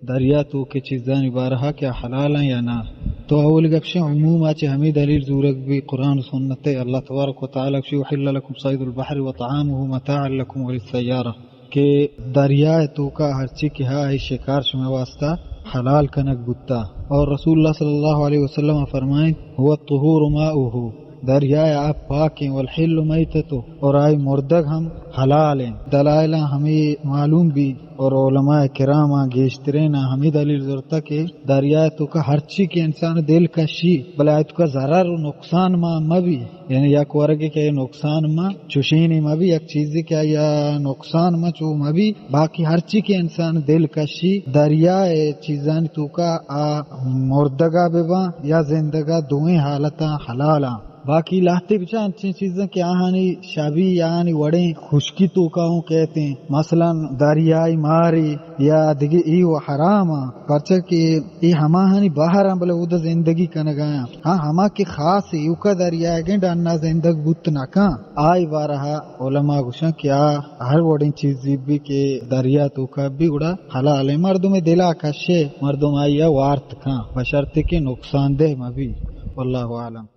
دریا توکے چیزانی بارہا کہ آ حلال ایں یا نہ۔ تو اول گپ شے عموما چہ ہمے دلیل زورگ بی قرآن و سنت ءَ، اللہ تبارک و تعالی گوشی: "احل لکم صید البحر و طعامہ متاعا لکم وللسیارہ"، کہ دریا توکا ہرچی کہ ہا، آئی شکار شمئے واسطہ حلال کنگ بوتا۔ اور رسول اللہ صلی اللہ علیہ وسلم فرمائیں: "هو الطهور ماؤه"، دریائے آپ پاک ایں، "والحل میتته"، اور آئی مردگ ہم حلال ایں۔ دلائلاں ہمے معلوم بی اور علماء کراماں گیشتریناں ہمے دلیل زرتا کہ دریائے توکا ہرچی کہ انسان دل کشی، بلے آئی توکا ضرر و نقصان ما مبی، یعنی یک ورگے کہ نقصان ما چوشینی مبی، یک چیزے کہ آئی نقصان ما چو مبی، باقی ہرچی کہ انسان دل کشی دریائے چیزانی توکا، آ مردگا بباں یا زندگا، دوئیں حالتاں حلالاں۔ باقی لہتے بچار انچیں چیزاں کہ آہانی شبی یا آہانی وڑیں خشکی توکا اوں کئیت ایں، مثلاً دریائی مارے یا دگہ، اے و حرام آں، پرچا کہ اے ہماہانی بہر آں، بلے اودا زندگی کنگا آں۔ ہاں، ہما کہ خاص ایوکا دریائیگیں ڈنا زندگ بوت نہ کن، آئی بارہا علماء گوشن کہ آ ہر وڑیں چیزے بی کہ دریا توکا بی گڑا حلال ایں۔ مردمے دلا کشے، مردم آئیا وارت کن، بشرطے کہ نقصان دہ مبی۔ واللہ اعلم۔